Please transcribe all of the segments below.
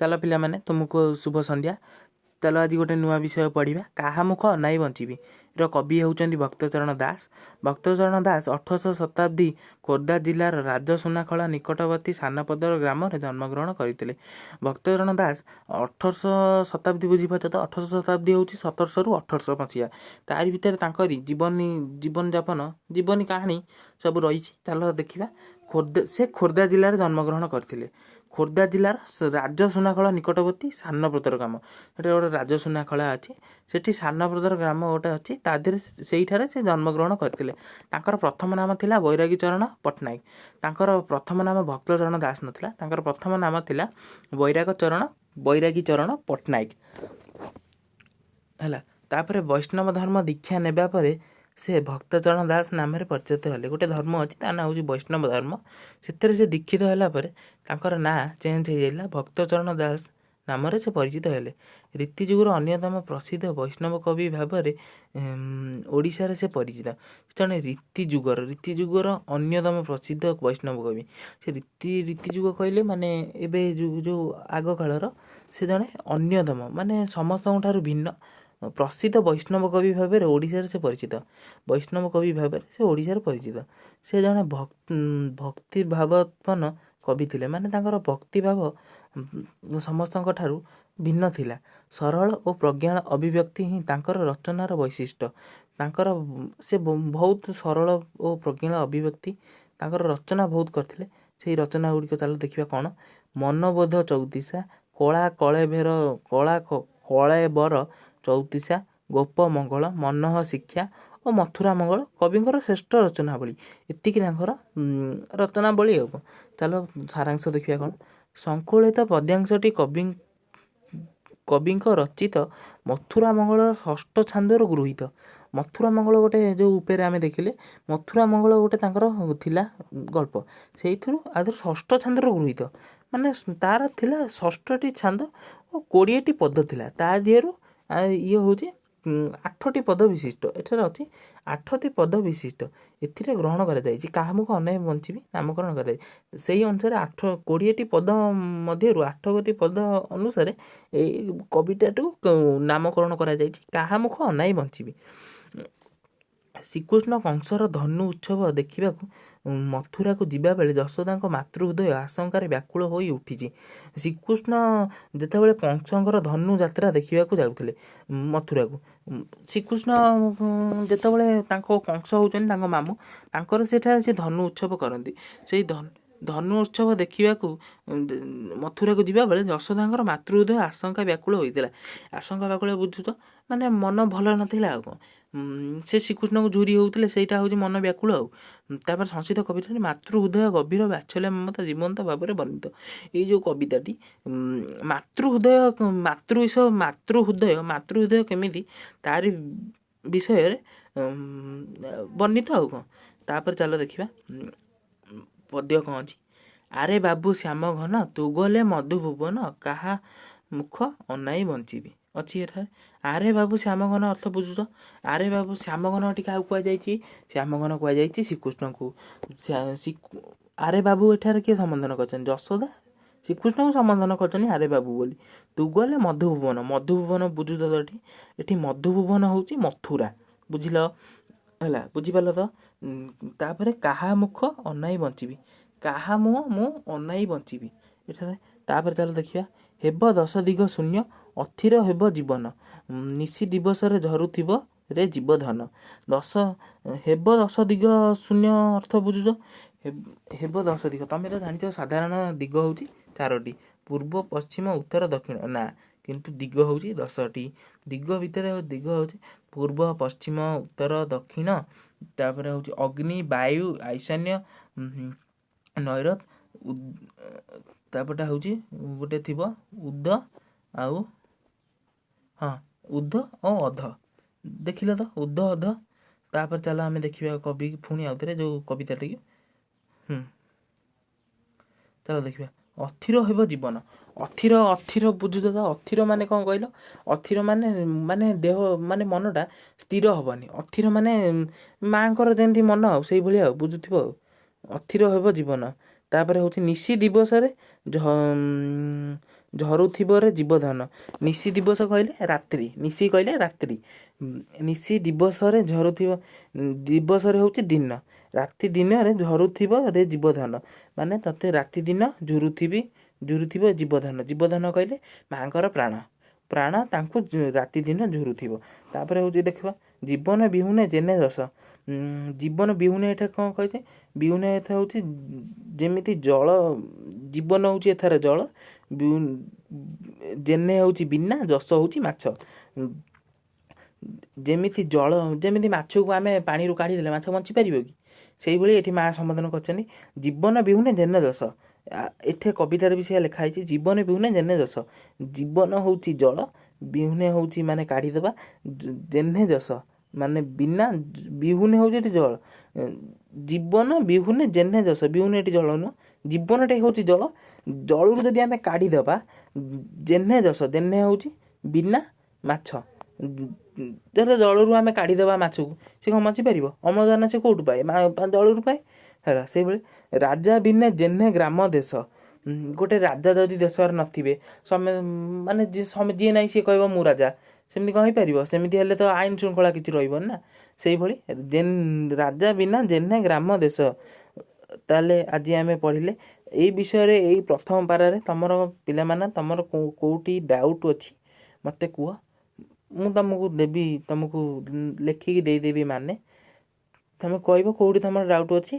ଚାଲ ପିଲାମାନେ, ତୁମକୁ ଶୁଭ ସନ୍ଧ୍ୟା। ଚାଲ ଆଜି ଗୋଟେ ନୂଆ ବିଷୟ ପଢ଼ିବା, କାହା ମୁଖ ଅନାଇ ବଞ୍ଚିବି ର କବି ହେଉଛନ୍ତି ଭକ୍ତଚରଣ ଦାସ। ଭକ୍ତଚରଣ ଦାସ 18ଶ ଶତାବ୍ଦୀ ଖୋର୍ଦ୍ଧା ଜିଲ୍ଲାର ରାଜସୁନାଖଳା ନିକଟବର୍ତ୍ତୀ ସାନପଦର ଗ୍ରାମରେ ଜନ୍ମଗ୍ରହଣ କରିଥିଲେ। ଭକ୍ତଚରଣ ଦାସ 18ଶ ଶତାବ୍ଦୀ ବୁଝିପାରୁଛ ତ? 18ଶ ଶତାବ୍ଦୀ ହେଉଛି 1700ରୁ 1800 ମସିହା। ତାରି ଭିତରେ ତାଙ୍କରି ଜୀବନୀ, ଜୀବନଯାପନ, ଜୀବନୀ କାହାଣୀ ସବୁ ରହିଛି। ଚାଲ ଦେଖିବା। ଖୋର୍ଦ୍ଧା, ସେ ଖୋର୍ଦ୍ଧା ଜିଲ୍ଲାରେ ଜନ୍ମଗ୍ରହଣ କରିଥିଲେ। ଖୋର୍ଦ୍ଧା ଜିଲ୍ଲାର ରାଜସୁନାଖଳା ନିକଟବର୍ତ୍ତୀ ସାନପଦର ଗ୍ରାମ। ସେଠି ଗୋଟେ ରାଜସୁନାଖଳା ଅଛି, ସେଠି ସାନପଦର ଗ୍ରାମ ଗୋଟେ ଅଛି, ତା ଦେହରେ ସେଇଠାରେ ସେ ଜନ୍ମଗ୍ରହଣ କରିଥିଲେ। ତାଙ୍କର ପ୍ରଥମ ନାମ ଥିଲା ବୈରାଗୀ ଚରଣ ପଟ୍ଟନାୟକ। ତାଙ୍କର ପ୍ରଥମ ନାମ ଭକ୍ତଚରଣ ଦାସ ନଥିଲା, ତାଙ୍କର ପ୍ରଥମ ନାମ ଥିଲା ବୈରାଗୀ ଚରଣ ପଟ୍ଟନାୟକ ହେଲା। ତାପରେ ବୈଷ୍ଣବ ଧର୍ମ ଦୀକ୍ଷା ନେବା ପରେ ସେ ଭକ୍ତଚରଣ ଦାସ ନାମରେ ପରିଚିତ ହେଲେ। ଗୋଟେ ଧର୍ମ ଅଛି, ତା ନାଁ ହେଉଛି ବୈଷ୍ଣବ ଧର୍ମ। ସେଥିରେ ସେ ଦୀକ୍ଷିତ ହେଲା ପରେ ତାଙ୍କର ନାଁ ଚେଞ୍ଜ ହେଇଯାଇଥିଲା, ଭକ୍ତଚରଣ ଦାସ ନାମରେ ସେ ପରିଚିତ ହେଲେ। ରୀତିଯୁଗର ଅନ୍ୟତମ ପ୍ରସିଦ୍ଧ ବୈଷ୍ଣବ କବି ଭାବରେ ଓଡ଼ିଶାରେ ସେ ପରିଚିତ। ସେ ଜଣେ ରୀତିଯୁଗର ଅନ୍ୟତମ ପ୍ରସିଦ୍ଧ ବୈଷ୍ଣବ କବି। ସେ ରୀତିଯୁଗ କହିଲେ ମାନେ ଏବେ ଯେଉଁ ଆଗ କାଳର, ସେ ଜଣେ ଅନ୍ୟତମ, ମାନେ ସମସ୍ତଙ୍କ ଠାରୁ ଭିନ୍ନ ପ୍ରସିଦ୍ଧ ବୈଷ୍ଣବ କବି ଭାବରେ ଓଡ଼ିଶାରେ ସେ ପରିଚିତ। ବୈଷ୍ଣବ କବି ଭାବରେ ସେ ଓଡ଼ିଶାରେ ପରିଚିତ। ସେ ଜଣେ ଭକ୍ତି ଭାବାତ୍ମନ କବି ଥିଲେ, ମାନେ ତାଙ୍କର ଭକ୍ତିଭାବ ସମସ୍ତଙ୍କ ଠାରୁ ଭିନ୍ନ ଥିଲା। ସରଳ ଓ ପ୍ରଜ୍ଞାଳ ଅଭିବ୍ୟକ୍ତି ହିଁ ତାଙ୍କର ରଚନାର ବୈଶିଷ୍ଟ୍ୟ। ତାଙ୍କର ସେ ବହୁତ ସରଳ ଓ ପ୍ରଜ୍ଞାଳ ଅଭିବ୍ୟକ୍ତି, ତାଙ୍କର ରଚନା ବହୁତ କରିଥିଲେ। ସେଇ ରଚନା ଗୁଡ଼ିକ ଚାଲ ଦେଖିବା କ'ଣ। ମନବୋଧ ଚଉତିଶା, କଳା କଳେଭେର, କଳା କଳେବର ଚଉତିଶା, ଗୋପ ମଙ୍ଗଳ, ମନଃ ଶିକ୍ଷା ଓ ମଥୁରା ମଙ୍ଗଳ କବିଙ୍କର ଶ୍ରେଷ୍ଠ ରଚନାବଳୀ। ଏତିକି ତାଙ୍କର ରଚନାବଳୀ। ଆଉ କ'ଣ, ଚାଲ ସାରାଂଶ ଦେଖିବା କ'ଣ। ସଂକୁଳିତ ପଦ୍ୟାଂଶଟି କବିଙ୍କ ରଚିତ ମଥୁରା ମଙ୍ଗଳର ଷଷ୍ଠ ଛାନ୍ଦରୁ ଗୃହୀତ। ମଥୁରା ମଙ୍ଗଳ ଗୋଟେ ଯେଉଁ ଉପରେ ଆମେ ଦେଖିଲେ, ମଥୁରା ମଙ୍ଗଳ ଗୋଟେ ତାଙ୍କର ଥିଲା ଗଳ୍ପ, ସେଇଥିରୁ ଆଦେହରୁ ଷଷ୍ଠ ଛାନ୍ଦରୁ ଗୃହୀତ, ମାନେ ତାର ଥିଲା ଷଷ୍ଠଟି ଛାନ୍ଦ ଓ 20ଟି ପଦ ଥିଲା। ତା ଦେହରୁ ଇଏ ହେଉଛି 8ଟି ପଦ ବିଶିଷ୍ଟ। ଏଠାରେ ଅଛି 8ଟି ପଦ ବିଶିଷ୍ଟ, ଏଥିରେ ଗ୍ରହଣ କରାଯାଇଛି। କାହା ମୁଖ ଅନାଇ ବଞ୍ଚିବି ନାମକରଣ କରାଯାଇଛି ସେଇ ଅନୁସାରେ 20ଟି ପଦ ମଧ୍ୟରୁ 8ଗୋଟି ପଦ ଅନୁସାରେ ଏଇ କବିତାଟିକୁ ନାମକରଣ କରାଯାଇଛି, କାହା ମୁଖ ଅନାଇ ବଞ୍ଚିବି। ଶ୍ରୀକୃଷ୍ଣ କଂସର ଧନୁ ଉତ୍ସବ ଦେଖିବାକୁ ମଥୁରାକୁ ଯିବାବେଳେ ଯଶୋଦାଙ୍କ ମାତୃହୃଦୟ ଆଶଙ୍କାରେ ବ୍ୟାକୁଳ ହୋଇ ଉଠିଛି। ଶ୍ରୀକୃଷ୍ଣ ଯେତେବେଳେ କଂସଙ୍କର ଧନୁ ଯାତ୍ରା ଦେଖିବାକୁ ଯାଉଥିଲେ ମଥୁରାକୁ, ଶ୍ରୀକୃଷ୍ଣ ଯେତେବେଳେ ତାଙ୍କ କଂସ ହେଉଛନ୍ତି ତାଙ୍କ ମାମୁଁ, ତାଙ୍କର ସେଠାରେ ସେ ଧନୁ ଉତ୍ସବ କରନ୍ତି। ସେଇ ଧନୁ ଉତ୍ସବ ଦେଖିବାକୁ ମଥୁରାକୁ ଯିବାବେଳେ ଯଶୋଦାଙ୍କର ମାତୃହୃଦୟ ଆଶଙ୍କା ବ୍ୟାକୁଳ ହୋଇଥିଲା। ଆଶଙ୍କା ବ୍ୟାକୁଳ ବୁଝୁଛ, ମାନେ ମନ ଭଲ ନଥିଲା ଆଉ କ'ଣ। ସେ ଶ୍ରୀକୃଷ୍ଣଙ୍କୁ ଝୁରି ହେଉଥିଲେ, ସେଇଟା ହେଉଛି ମନ ବ୍ୟାକୁଳ। ଆଉ ତାପରେ ସଂସିତ କବିତାଟି ମାତୃ ହୃଦୟ ଗଭୀର ବାତ୍ସଲ୍ୟ ମମତା ଜୀବନ୍ତ ଭାବରେ ବର୍ଣ୍ଣିତ। ଏଇ ଯେଉଁ କବିତାଟି ମାତୃ ହୃଦୟ, ମାତୃ ମାତୃ ହୃଦୟ, ମାତୃ ହୃଦୟ କେମିତି ତାରି ବିଷୟରେ ବର୍ଣ୍ଣିତ ଆଉ କ'ଣ। ତାପରେ ଚାଲ ଦେଖିବା ପଦ୍ୟ କ'ଣ ଅଛି। ଆରେ ବାବୁ ଶ୍ୟାମ ଘନ, ତୁ ଗଲେ ମଧୁଭୁବନ, କାହା ମୁଖ ଅନାଇ ବଞ୍ଚିବି ଅଛି ଏଠାରେ। ଆରେ ବାବୁ ଶ୍ୟାମଘନ ଅର୍ଥ ବୁଝୁଛ? ଆରେ ବାବୁ ଶ୍ୟାମଘନ ଏଠି କାହାକୁ କୁହାଯାଇଛି? ଶ୍ୟାମଘନ କୁହାଯାଇଛି ଶ୍ରୀକୃଷ୍ଣଙ୍କୁ। ଆରେ ବାବୁ ଏଠାରେ କିଏ ସମ୍ବୋଧନ କରିଛନ୍ତି? ଯଶୋଦା ଶ୍ରୀକୃଷ୍ଣଙ୍କୁ ସମ୍ବୋଧନ କରିଛନ୍ତି ଆରେ ବାବୁ ବୋଲି। ତୁ ଗଲେ ମଧୁଭୁବନ, ମଧୁଭୁବନ ବୁଝୁଛ ତ? ଏଠି ମଧୁଭୁବନ ହେଉଛି ମଥୁରା, ବୁଝିଲ? ହେଲା, ବୁଝିପାରିଲ ତ? ତାପରେ କାହା ମୁଖ ଅନାଇ ବଞ୍ଚିବି, କାହା ମୁହଁ ମୁଁ ଅନାଇ ବଞ୍ଚିବି ଏଠାରେ। ତାପରେ ଚାଲ ଦେଖିବା। ହେବ ଦଶ ଦିଗ ଶୂନ୍ୟ, ଅଥିର ହେବ ଜୀବନ, ନିଶି ଦିବସରେ ଝରୁଥିବ ରେ ଜୀବଧନ। ଦଶ ହେବ ଦଶ ଦିଗ ଶୂନ୍ୟ ଅର୍ଥ ବୁଝୁଛ? ହେବ ଦଶ ଦିଗ, ତମେ ତ ଜାଣିଛ ସାଧାରଣ ଦିଗ ହେଉଛି 4ଟି, ପୂର୍ବ ପଶ୍ଚିମ ଉତ୍ତର ଦକ୍ଷିଣ। ନା, କିନ୍ତୁ ଦିଗ ହେଉଛି 10ଟି। ଦିଗ ଭିତରେ ଦିଗ ହେଉଛି ପୂର୍ବ ପଶ୍ଚିମ ଉତ୍ତର ଦକ୍ଷିଣ, ତାପରେ ହେଉଛି ଅଗ୍ନି ବାୟୁ ଐଶାନ୍ୟ ନୈରତ, ତାପରଟା ହେଉଛି ଗୋଟେ ଥିବ ଉଦ, ଆଉ ହଁ ଉଦ ଓ ଅଧ। ଦେଖିଲ ତ ଉଦ ଅଧ। ତାପରେ ଚାଲ ଆମେ ଦେଖିବା କବି ପୁଣି ଆଉଥରେ ଯେଉଁ କବିତାଟିକି। ଚାଲ ଦେଖିବା। ଅଥିର ହେବ ଜୀବନ, ଅଥିର, ଅଥିର ବୁଝୁଛ ତ? ଅଥିର ମାନେ କ'ଣ କହିଲ? ଅଥିର ମାନେ, ମାନେ ଦେହ, ମାନେ ମନଟା ସ୍ଥିର ହେବନି। ଅଥିର ମାନେ ମାଆଙ୍କର ଯେମିତି ମନ ଆଉ ସେଇଭଳିଆ ଆଉ ବୁଝୁଥିବ ଆଉ। ଅଥିର ହେବ ଜୀବନ। ତାପରେ ହେଉଛି ନିଶି ଦିବସରେ ଝରୁଥିବରେ ଜୀବଧନ। ନିଶି ଦିବସ କହିଲେ ରାତ୍ରି, ନିଶି କହିଲେ ରାତ୍ରି। ନିଶି ଦିବସରେ ଝରୁଥିବ, ଦିବସରେ ହେଉଛି ଦିନ, ରାତି ଦିନରେ ଝରୁଥିବ ରେ ଜୀବଧନ, ମାନେ ତତେ ରାତି ଦିନ ଝୁରୁଥିବି, ଝୁରୁଥିବ ଜୀବଧନ। ଜୀବଧନ କହିଲେ ମାଆଙ୍କର ପ୍ରାଣ, ପ୍ରାଣ ତାଙ୍କୁ ରାତି ଦିନ ଝୁରୁଥିବ। ତାପରେ ହେଉଛି ଦେଖିବା ଜୀବନ ବିହୁନେ ଜେନେ ଯଶ। ଜୀବନ ବିହୁନେ ଏଠା କ'ଣ କହିছে? ବିହୁନେ ଏଠା ହେଉଛି ଯେମିତି ଜଳ, ଜୀବନ ହେଉଛି ଏଠାରେ ଜଳ, ଜେନେ ହେଉଛି ବିନା, ଯଶ ହେଉଛି ମାଛ। ଯେମିତି ଜଳ, ଯେମିତି ମାଛକୁ ଆମେ ପାଣିରୁ କାଢ଼ିଦେଲେ ମାଛ ବଞ୍ଚିପାରିବ କି? ସେଇଭଳି ଏଠି ମା ସମ୍ବୋଧନ କରିଛନ୍ତି ଜୀବନ ବିହୁନେ ଜେନେ ଯଶ। ଏଠି କବିତାରେ ବି ସେଇଆ ଲେଖା ହେଇଛି, ଜୀବନ ବିହୁନେ ଜେନେ ଯଶ। ଜୀବନ ହେଉଛି ଜଳ, ବିହୁନେ ହେଉଛି ମାନେ କାଢ଼ିଦେବା, ଜେନେ ଯଶ ମାନେ ବିନା, ବିହୁନେ ହେଉଛି ଏଠି ଜଳ, ଜୀବନ ବିହୁନେ ଜେନେ ଯଶ। ବିହୁନେ ଏଠି ଜଳ ନୁହଁ, ଜୀବନଟା ହେଉଛି ଜଳ। ଜଳରୁ ଯଦି ଆମେ କାଢ଼ିଦେବା ଜେନେ ଯଶ, ଜେନେ ହେଉଛି ବିନା ମାଛ। ଧର ଜଳରୁ ଆମେ କାଢ଼ିଦେବା ମାଛକୁ, ସେ କ'ଣ ବଞ୍ଚିପାରିବ? ଅମ୍ଳଜାନ ସେ କେଉଁଠୁ ପାଏ? ଜଳରୁ ପାଏ। ହେଲା ସେଇଭଳି ରାଜା ବିନେ ଜେନେ ଗ୍ରାମ ଦେଶ। ଗୋଟେ ରାଜା ଯଦି ଦେଶରେ ନଥିବେ, ମାନେ ଯିଏ ନାହିଁ ସିଏ କହିବ ମୁଁ ରାଜା, ସେମିତି କ'ଣ ହେଇପାରିବ? ସେମିତି ହେଲେ ତ ଆଇନ ଶୃଙ୍ଖଳା କିଛି ରହିବନି ନା। ସେଇଭଳି ରାଜା ବିନା ଜେନେ ଗ୍ରାମ ଦେଶ। ତାହେଲେ ଆଜି ଆମେ ପଢ଼ିଲେ ଏଇ ବିଷୟରେ, ଏଇ ପ୍ରଥମ ପାରାରେ। ତମର ପିଲାମାନେ, ତମର କେଉଁଠି ଡାଉଟ୍ ଅଛି ମୋତେ କୁହ, ମୁଁ ତମକୁ ଦେବି, ତମକୁ ଲେଖିକି ଦେଇଦେବି। ମାନେ ତମେ କହିବ କେଉଁଠି ତମର ଡାଉଟ୍ ଅଛି।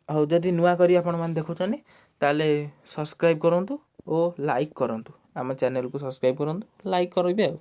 ଆଉ ଯଦି ନୂଆ କରି ଆପଣମାନେ ଦେଖୁଛନ୍ତି ତାହେଲେ ସବସ୍କ୍ରାଇବ୍ କରନ୍ତୁ ଓ ଲାଇକ୍ କରନ୍ତୁ। ଆମ ଚ୍ୟାନେଲକୁ ସବସ୍କ୍ରାଇବ୍ କରନ୍ତୁ, ଲାଇକ୍ କରିବେ ଆଉ।